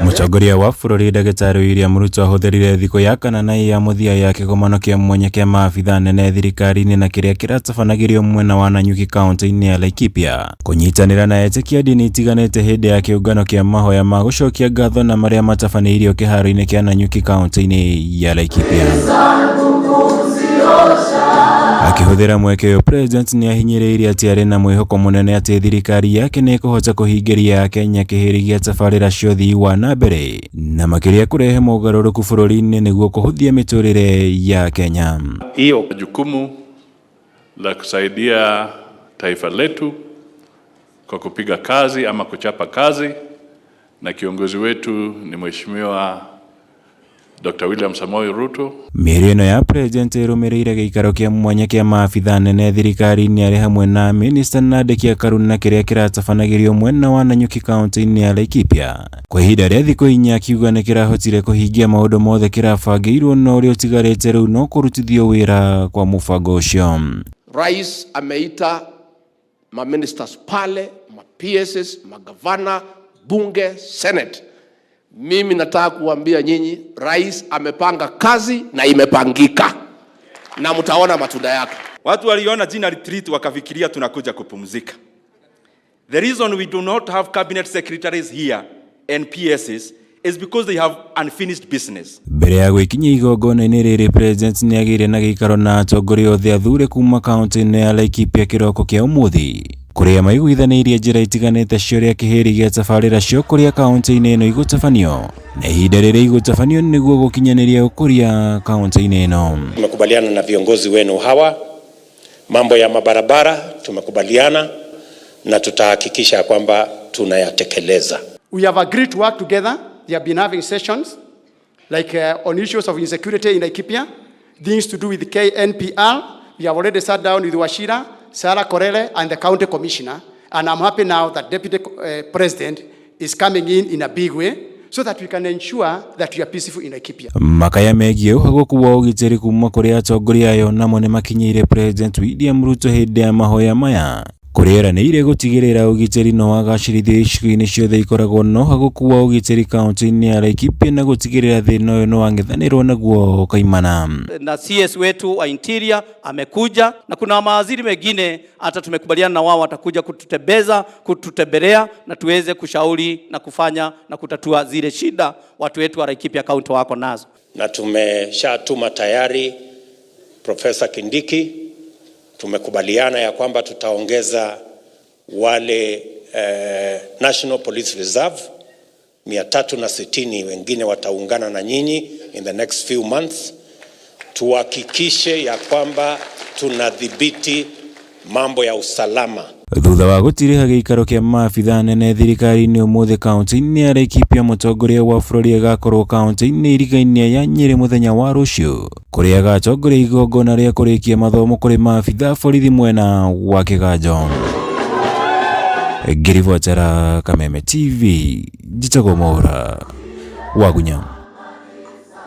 Mũtongoria wa bũrũri Ndagĩtarĩ William Ruto ahũthĩrire thikũ ya kana na ya mũthia ya kĩgomano kĩa mwanya kĩa maabithaa anene thirikari-inĩ na kĩrĩa kĩratabanagĩrio mwena wa Nanyuki kaunti-inĩ ya Laikipia kũnyitanĩra na etĩkia ndini itiganĩte hĩndĩ ya kĩũngano kĩa mahoya ma gũcokia ngatho na marĩa matabanĩirio kĩharo-inĩ kĩa Nanyuki kaunti-inĩ ya Laikipia. Akĩhũthĩra mweke ũyũ, President nĩ ahinyĩrĩirie atĩ arĩ na mwĩhoko mũnene atĩ thirikari yake nĩ ĩkũhota kũhingĩria Akenya kĩhĩri gĩa tabarĩra cia ũthii wa na mbere na makĩria kũrehe mogarũrũku bũrũri-inĩ nĩguo kũhũthia mĩtũrĩre ya Kenya. Hiyo Jukumu la kusaidia taifa letu kwa kupiga kazi ama kuchapa kazi, na kiongozi wetu ni Mheshimiwa Dr. William Samoei Ruto. Mĩario ĩno ya President ĩrũmĩrĩire gĩikaro kĩa mwanya kĩa maabithaa anene thirikari-inĩ arĩ hamwe na minista na andĩki a Karuna kĩrĩa kĩratabanagĩrio mwena wa Nanyuki kaunti-inĩ ya Laikipia kwa ihinda rĩa thikũ inya, akiuga nĩ kĩrahotire kũhingia maũndũ mothe kĩrabangĩirwo no ũrĩa ũtigarĩte rĩu no kũrutithio wĩra kwa mũbango ũcio. Rais ameita maministers pale, ma PSs, magavana, bunge, senate. Mimi nataka kuambia nyinyi, rais amepanga kazi na imepangika na mtaona matunda yake. Watu waliona jina retreat wakafikiria tunakuja kupumzika. The reason we do not have cabinet secretaries here and PSs is because they have unfinished business. Mbere ya gwĩkinyia igongona-inĩ rĩrĩ, President nĩagĩire na gĩikaro na atongoria othe athure kuma kaunti-inĩ ya Laikipia kĩroko kĩa ũmũthĩ, kũrĩa maiguithanĩirie njĩra itiganĩte cia ũrĩa kĩhĩri gĩa tabarĩra cia ũkũria kaunti-inĩ ĩno igũtabanio na ihinda rĩrĩa igũtabanio nĩguo gũkinyanĩria ũkũria kaunti-inĩ ĩno. Tumekubaliana na viongozi wenu hawa, mambo ya mabarabara tumekubaliana na tutahakikisha kwamba tunayatekeleza. We have agreed to work together. They have been having sessions like on issues of insecurity in Laikipia, things to do with KNPR. We have already sat down with Wachira, Sarah Korere, and the county commissioner. And I'm happy now that Deputy President is coming in a big way so that we can ensure that we are peaceful in Laikipia. Makaya megiĩ ũhagũku wa ũgitĩri kuma kũrĩ atongoria ayo namo nĩmakinyĩire President William Ruto hĩndĩ ya mahoya maya, kũrĩa eranĩire gũtigĩrĩra ũgitĩri no wagacĩrithio icigo-inĩ ciothe ikoragwo na ũhagũku wa ũgitĩri kaunti-inĩ ya Laikipia na gũtigĩrĩra thĩna ũyũ nĩ wang'ethanĩrwo naguo kaimana. Na CS wetu wa Interior amekuja na kuna mawaziri mengine hata tumekubaliana na wao watakuja kututembeza, kututembelea na tuweze kushauri na kufanya na kutatua zile shida watu wetu wa Laikipia County wako nazo. Na tumeshatuma tayari Profesa Kindiki, tumekubaliana ya kwamba tutaongeza wale National Police Reserve 360, wengine wataungana na nyinyi in the next few months, tuhakikishe ya kwamba tunadhibiti mambo ya usalama. Thutha wa gũtiriha gĩikaro kĩa maabithaa anene thirikari-inĩ ũmũthĩ kaunti-inĩ ya Laikipia, mũtongoria wa bũrũri agakorwo kaunti-inĩ irigaine ya Nyĩrĩ mũthenya wa rũciũ, kũrĩa agatongoria igongona rĩa kũrĩkia mathomo kũrĩ maabithaa borithi mwena wa Kĩganjo. Ngĩribotera Kameme TV, njĩtagwo Mwaura Wagunya.